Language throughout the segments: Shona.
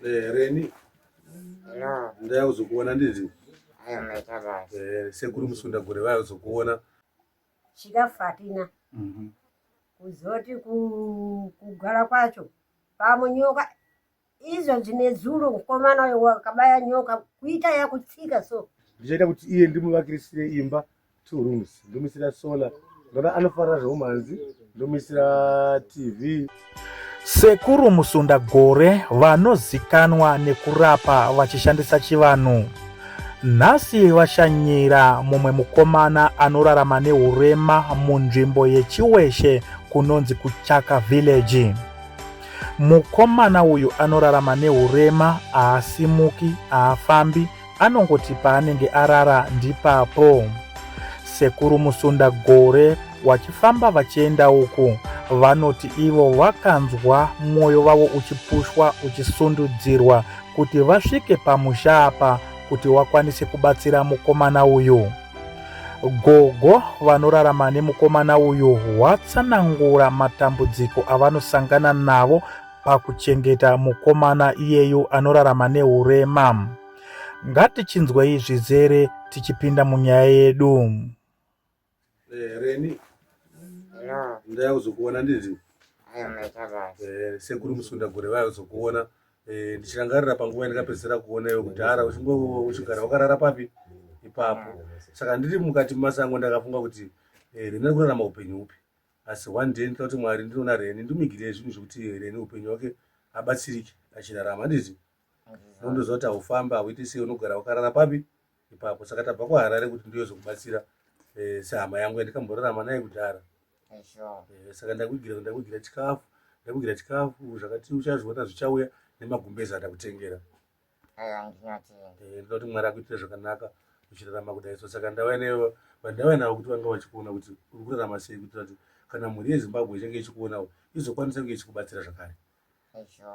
Eh, Reni Hello. ndaya kuzokuona nditi Ayo maita basa. eh, sekuru Musundagore vaya kuzokuona. Chikafu hatina. Kuzoti kugara kwacho pamwe nyoka izvo zvine zuro mukomana uyo wakabaya nyoka kuita yakutsika so. Ndichaita kuti iye ndimuvakirisire imba two rooms, ndomuisira solar, ndoda anofarira zveumhanzi, ndomuisira TV. Sekuru Musundagore vanozikanwa nekurapa vachishandisa chivanhu. Nhasi vashanyira mumwe mukomana anorarama neurema munzvimbo yeChiweshe kunonzi kuChaka Village. Mukomana uyu anorarama neurema, haasimuki, haafambi, anongoti paanenge arara ndipapo. Sekuru Musunda Gore wachifamba vachienda uku vanoti ivo vakanzwa mwoyo vavo uchipushwa uchisundudzirwa kuti vasvike pamusha apa kuti wakwanise kubatsira mukomana uyu. Gogo vanorarama nemukomana uyu watsanangura matambudziko avanosangana navo pakuchengeta mukomana iyeyu anorarama neurema. Ngatichinzwei zvizere tichipinda munyaya yedu. Eh, Reni Hello. ndaya kuzokuona nditi Ayo maita basa. eh, sekuru Musundagore vaya kuzokuona eh, ndichirangarira panguva yandakapedzisira kuona iwe kudhara uchingo uchigara wakarara papi ipapo. Saka ndiri mukati masango ndakafunga kuti eh, Reni ari kurarama upenyu upi, asi one day ndinoda kuti Mwari ndinoona Reni ndimigirei zvinhu zvekuti Reni upenyu hwake abatsirike achirarama handiti. Unondoziva kuti haufambi hauiti sei, unogara wakarara papi ipapo. Saka tabva kuHarare kuti ndiyozokubatsira eh, sehama yangu yandikamborarama naye kudhara. Sure. Eh, saka ndakuigira ndakuigira chikafu ndakuigira chikafu zvakati uchazviona zvichauya nemagumbezi andakutengera. Ayo ndinotenda. Eh, ndinoda kuti Mwari akuitire zvakanaka uchirarama kudai so. Saka ndauya newe vandauya navo kuti vanga vachikuona kuti uri kurarama sei, kuitira kuti kana mhuri yeZimbabwe ichange ichikuonawo izokwanisa kunge ichikubatsira zvakare. Sure.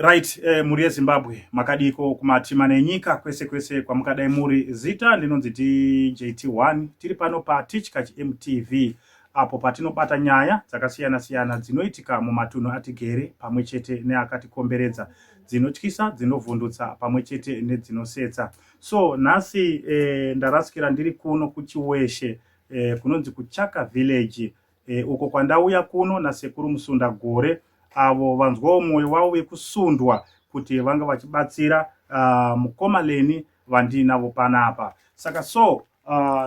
Right, mhuri yeZimbabwe, makadiko kumatima nenyika kwese kwese kwamukadai muri? Zita ndinonzi DJT1, tiri pano paTichkach MTV apo patinobata nyaya dzakasiyana siyana dzinoitika mumatunhu atigere pamwe chete neakatikomberedza, dzinotyisa, dzinovhundutsa pamwe chete nedzinosetsa. So nhasi ndarasikira ndiri kuno kuChiweshe, kunonzi kuChaka Village, uko kwandauya kuno nasekuru Musundagore avo vanzwawo mwoyo wavo vekusundwa kuti vanga vachibatsira mukoma Leni vandiinavo panapa. Saka so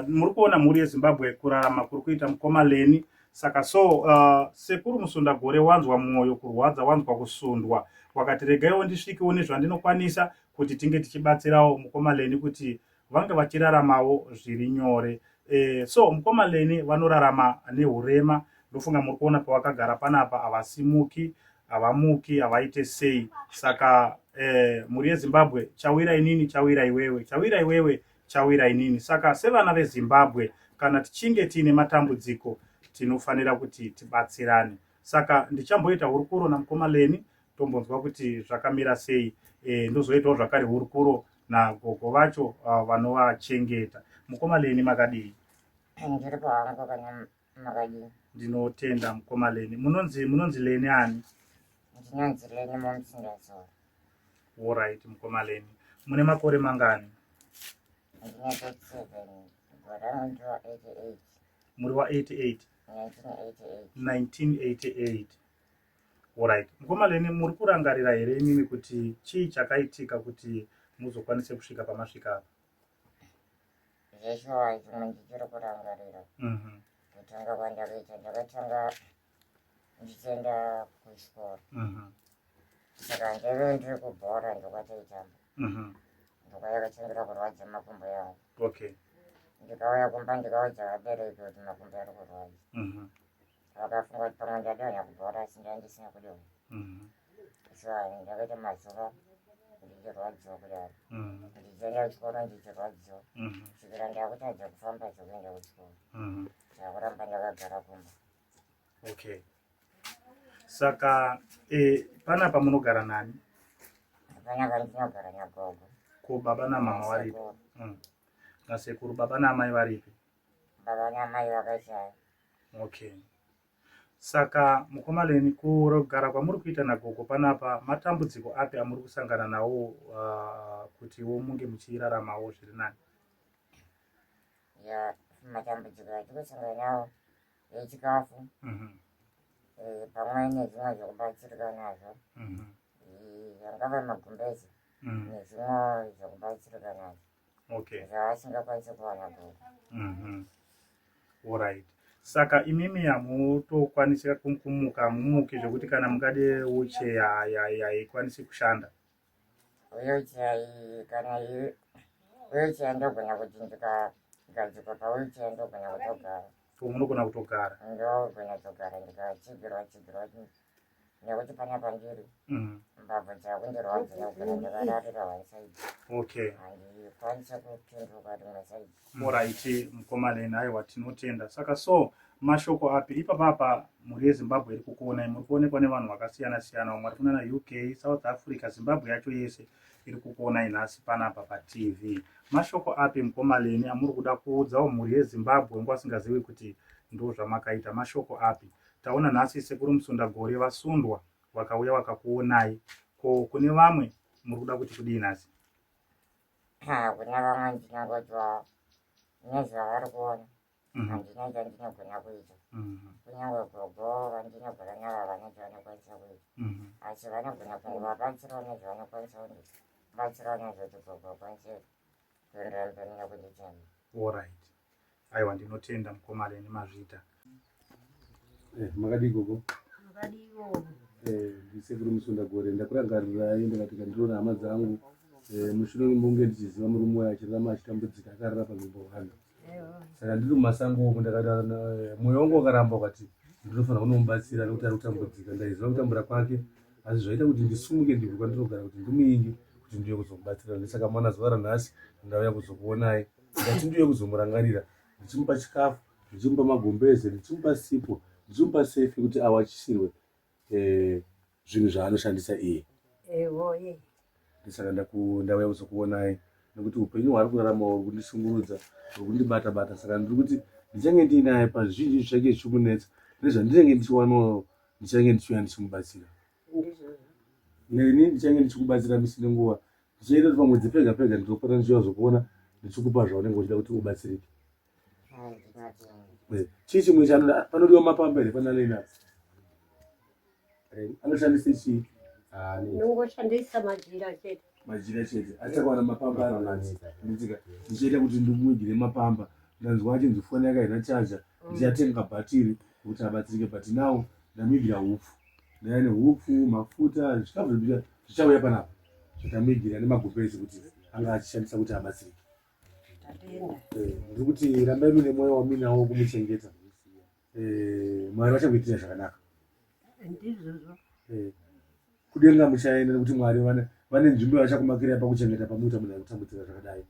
muri kuona mhuri yeZimbabwe kurarama kuri kuita mukoma Leni. Saka so sekuru Musundagore wanzwa mwoyo kurwadza, wanzwa kusundwa, wakati regaiwo ndisvikewo nezvandinokwanisa kuti tinge tichibatsirawo mukoma Leni kuti vange vachiraramawo zviri nyore. So mukoma Leni vanorarama neurema, ndofunga muri kuona pavakagara panapa, havasimuki, havamuki, havaite sei. Saka mhuri yeZimbabwe, chawira inini chawira iwewe, chawira iwewe chawira inini. Saka sevana veZimbabwe, kana tichinge tiine matambudziko tinofanira kuti tibatsirane. Saka ndichamboita hurukuro namukoma Leni tombonzwa kuti zvakamira sei, ndozoitawo zvakare hurukuro nagogo vacho vanovachengeta. Mukoma Leni, makadii? Ndiripo hangu, kana makadii? Ndinotenda mukoma Leni. Munonzi Leni ani? Ndinonzi Leni Momusindazoro. Alright, mukoma Leni, mune makore mangani? Ndine 37, gore rangu ndiwa 88. Muri wa 88? 1988. 1988, alright. Mukoma Leni, muri kurangarira here imimi kuti chii chakaitika kuti muzokwanise kusvika pamasvika apa? Zveshuwa, chimwe ndichiri kurangarira. Kutanga kwandakaita, ndakatanga ndichienda kuchikoro. Saka ndaive ndiri kubhora, ndokwataitamba, ndokwayakatangira kurwadza makumbo yangu. Ndikauya kumba, ndikaudza vabereki kuti makumbo ari kurwadza. Vakafunga kuti pamwe ndadonha kubhora, asi ndanga ndisina kudonha. So ndakaita mazuva ndichirwadziwa kudaro, ndichienda kuchikoro ndichirwadziwa, kusvikira ndakutadza kufamba zvekuenda kuchikoro. Ndakuramba ndakagara kumba. Okay, saka panapa munogara nani? Panapa ndinogara nagogo. Ko baba namama varipi? Nasekuru. Nasekuru. Baba naamai varipi? Baba namai vakashaya. Okay, Saka mukoma Leni kugara kwamuri kuita nagogo panapa matambudziko api amuri kusangana nawo kutiwo munge muchiraramawo zviri nani? Ya matambudziko atiri kusangana nawo echikafu pamwe nezvimwe zvekubatsirika nazvo angava magumbezi nezvimwe zvekubatsirika nazvo. Okay. Zvavasingakwanisi kuwana gogo. Alright. Saka imimi hamutokwanisi kumuka, hamumuki zvekuti kana mungade wheelchair haikwanisi kushanda. Wheelchair iyi kana iyi wheelchair ndogona kuti ndikagadzikwa pawheelchair ndogona kutogara. Munogona kutogara. Ndogona kutogara ndikatsigirwa tsigirwa nekuti panapa ndiri mbabvu dzakundirwadza nokugara ndakararira one side. Okay. Handikwanise kupinduka rimwe side. Alright, mukoma Leni, aiwa tinotenda. Saka so mashoko api ipapapa mhuri yeZimbabwe iri kukuonai, muri kuonekwa nevanhu vakasiyana siyana, vamwe vari kunana UK, South Africa, Zimbabwe yacho yese iri kukuonai nhasi panapa paTV. Mashoko api mukoma Leni amuri kuda kuudzawo mhuri yeZimbabwe ngo asingazivi kuti ndo zvamakaita, mashoko api? Taona nhasi sekuru Musundagore vasundwa vakauya vakakuonai, ko kune vamwe muri kuda kuti kudii nhasi? Hakuna vamwe ndinongotiwa nezvavari kuona handina chandinogona kuita. Kunyange gogo vandinogara navo havana chavanokwanisa kuita, asi vanogona kungovabatsirawo nezvavanokwanisa kundibatsirawo nazvo kuti gogo vakwanise kuenderera mberi nekunditenda. Alright. Aiwa ndinotenda mukoma Leni mazvita. Makadii gogo? Makadiwo. Ndisekuru Musundagore, ndakurangarirai ndikati kandiroona hama dzangu. Mushure mekunge ndichiziva murume uyu achirarama achitambudzika akarara panzvimbo hwani. Saka ndiri mumasango umu ndakati mwoyo wangu wakaramba ukati ndinofanira kunomubatsira nekuti ari kutambudzika. Ndaiziva kutambura kwake asi zvaita kuti ndisumuke ndibve kwandinogara kuti ndimuinge kuti ndiuye kuzomubatsira. Ndosaka maona zuva ranhasi ndauya kuzokuonai. Ndati ndiuye kuzomurangarira ndichimupa chikafu, ndichimupa magumbeze, ndichimupa sipo, ndichimupa sefi kuti awachisirwe zvinhu zvaanoshandisa iye. Evoye. Ndosaka ndauya kuzokuonai nekuti upenyu hwaari kurarama huri kundishungurudza, huri kundibata bata. Saka ndiri kuti ndichange ndiinaye pazvizhinji zvichange zvichimunetsa nezvandinenge ndichiwanawo ndichange ndichiuya ndichimubatsira. Neni ndichange ndichikubatsira misi nenguva, ndichaita kuti pamwedzi pega pega ndinopota ndichiuya kuzokuona ndichikupa zvaunenge uchida kuti ubatsirike. Chii chimwe chaanoda? Panodiwa mapamba here pana Lena? Anoshandisa chii? Ndongoshandisa majira chete. Majira chete. Asi takawana mapamba ari nditika ndichaita kuti ndimuigire mapamba. Ndanzwa achinzi foni yake haina charger, ndichatenga bhatiri kuti abatsirike, but now ndamuigira hupfu. Ndaya nehupfu, mafuta, zvikafu zvichauya panapa zvatamuigira nemagumbezi kuti anga achishandisa kuti abatsirike. Ndiri kuti rambai mune mwoyo wamuinawo kumuchengeta. Mwari vachakuitira zvakanaka. Ndizvozvo. Kudenga muchaenda nekuti Mwari vane nzvimbo yavachakumakirai pakuchengeta pamuita munhu ari kutambudzika zvakadai.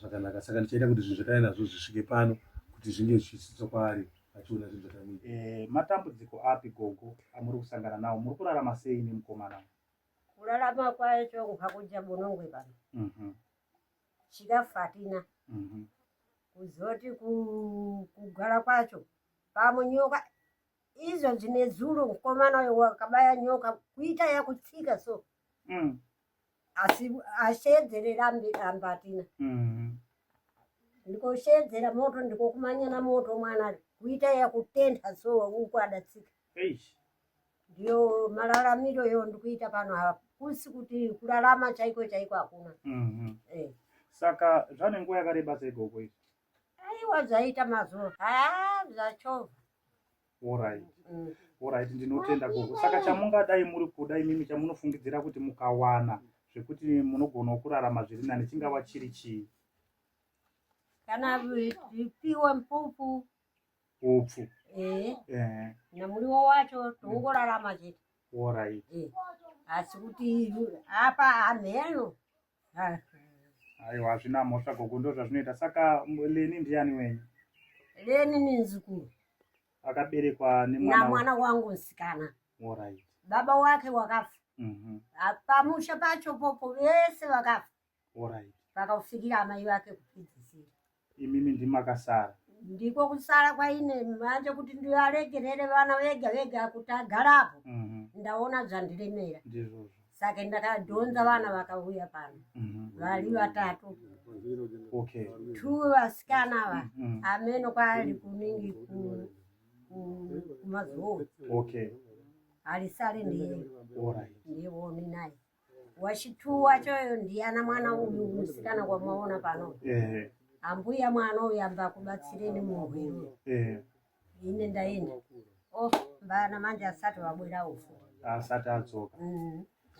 Zvakanaka. Saka ndichaita kuti zvinhu zvatauya nazvo zvisvike pano kuti zvinge zvichisvitswa kwaari achiona zvinhu zvatamuita. Matambudziko api gogo amuri kusangana nawo? Muri kurarama sei nemukomana? Kurarama kwacho nkakuja bonongwe pano. Chikafu hatina. Kuzoti kugara kwacho pamunyoka izvo zvinezuro mukomana uyo wakabaya nyoka kuita yakutsika so. Asi ashedzerera ambatina. Ndikoshedzera moto ndikokumanyana moto mwana kuita yakutentha so uku adatsika. Eish. Ndiyo mararamiro yo ndikuita pano hakusi kuti kurarama chaiko chaiko hakuna. Saka zvane nguva yakareba sei gogo izvi? Aiwa zvaita mazuva. Zvachovha. Alright. Alright, ndinotenda gogo. Saka chamungadai muri kuda imimi chamunofungidzira kuti mukawana zvekuti munogonawo kurarama zviri nani chingava chiri chii? Kana piwa mpupu. Upfu. Namuriwo wacho tongorarama chete. Alright. Asi kuti apa hamheno. Aiwa hazvina mhosva gogo, ndo zvazvinoita. Saka Leni ndiani wenyu? Leni ni nzukuru. Akaberekwa nemwana namwana wangu musikana. Alright. Baba wake wakafa. Pamusha pacho popo vese vakafa. Alright. Vakafikira amai vake kupedzisira. Imimi ndimakasara. Ndiko kusara kwaine manje kuti ndivaregerere vana vega vega kuti agarapo. Ndaona zvandiremera. Ndizvozvo. Saka ndakadhonza vana vakauya pano. Vari vatatu. Okay. Two vasikana ava. Ameno kwaari kuningi kumazowe. Okay. Alisale ndiye. All right. Ndiye woni naye. Wachitu wachoyo ndiyana mwana uyu musikana kwamaona pano. Ambuya mwana uyu amba kubatsireni muhweru. Ine ndaenda. Oh, mbana manje asati wabwera ufu. Asati adzoka.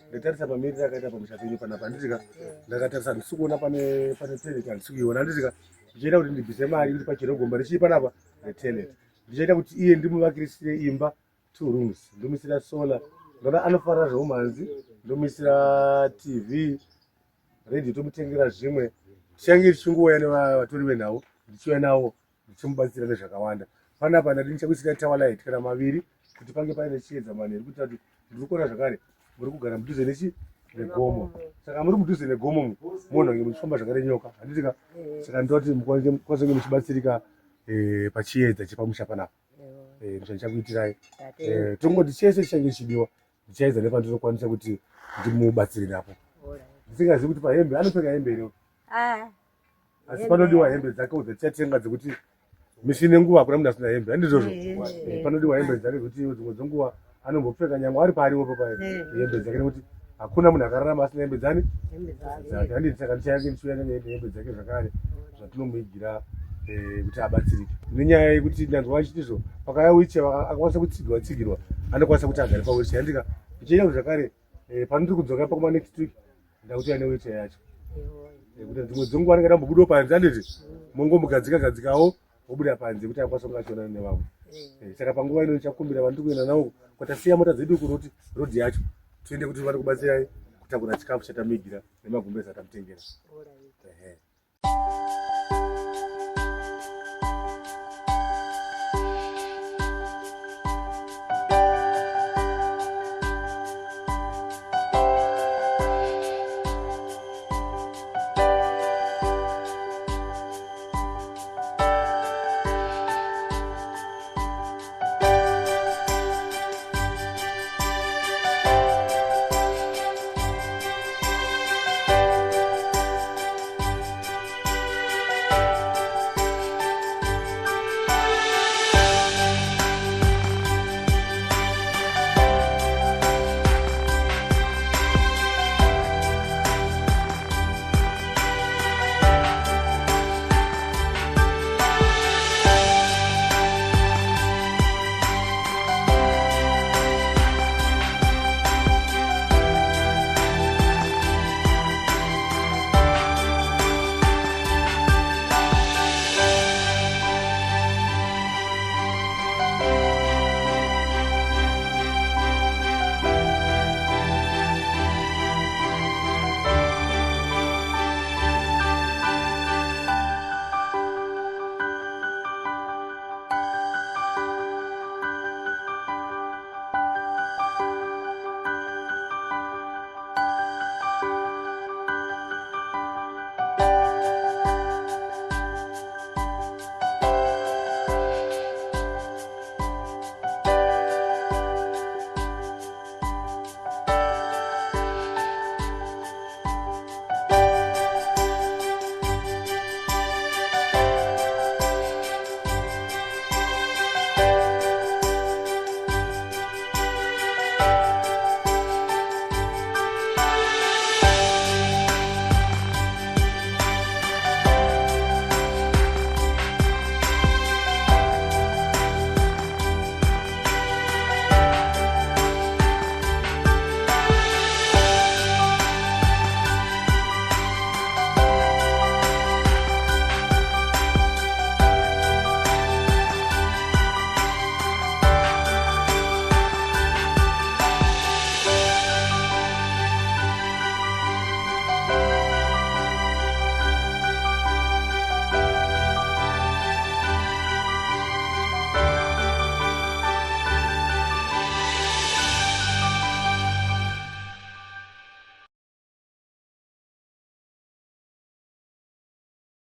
Ndatarisa pamiriro akaita pamusha penyu panapa, handitika? Ndakatarisa, handisi kuona pane toilet, handisi kuiona, handitika? Ndichaita kuti ndibvise mari kuti pachero gomba richii panapa netoilet. Ndichaita kuti iye ndimuvakirisire imba, two rooms, ndomuisira solar. Ndoda anofarira zveumhanzi, ndomuisira TV, radio, tomutengera zvimwe. Tichange tichingouya nevatori venhau, ndichiuya navo ndichimubatsira nezvakawanda panapa. Ndati ndichakuisira tower light kana maviri kuti pange paine chiedza manheru, kuitira kuti ndiri kuona zvakare muri kugara mudhuze nechi negomo. Saka muri mudhuze negomo, muona kunge muchifamba zvakare nyoka, handitika? Saka ndinoti mukwanise kunge muchibatsirika pachiedza chepamusha panapa. Ndichakuitirai, tongoti chese chichange chichidiwa ndichaedza nepandinokwanisa kuti ndimubatsire napo. Ndisingazivi kuti pahembe anopfeka hembe here, asi panodiwa hembe dzake dzatichatenga dzekuti misi nenguva. Hakuna munhu asina hembe, handizvozvo? Panodiwa hembe dzake dzekuti dzimwe dzenguva anombopfeka nyangwe ari paariwo papai, hembe dzake, nekuti hakuna munhu akararama asina hembe dzani dzake, handiti? Saka ndichange ndichiuya nehembe dzake zvakare zvatinomuigira kuti abatsirike nenyaya yekuti ndanzwa vachitizvo pakaya wheelchair, akakwanisa kutsigirwa tsigirwa, anokwanisa kuti agare pawheelchair, handika? Ndichaita kuti zvakare panondiri kudzoka pakuma next week ndakutoya newheelchair yacho, kuti dzimwe dzenguva anenge adambobudawo panze, handiti? Mongomugadzika gadzikawo, wobuda panze kuti akwanisa kunge achionana nevamwe. Saka panguva ino ndichakumbira vandiri kuenda navo kwatasiya mota dzedu kuroti rodhi yacho, tiende kuti vari kubatsirai kutakura chikafu chatamigira nemagumbezi atamutengera. Ehe.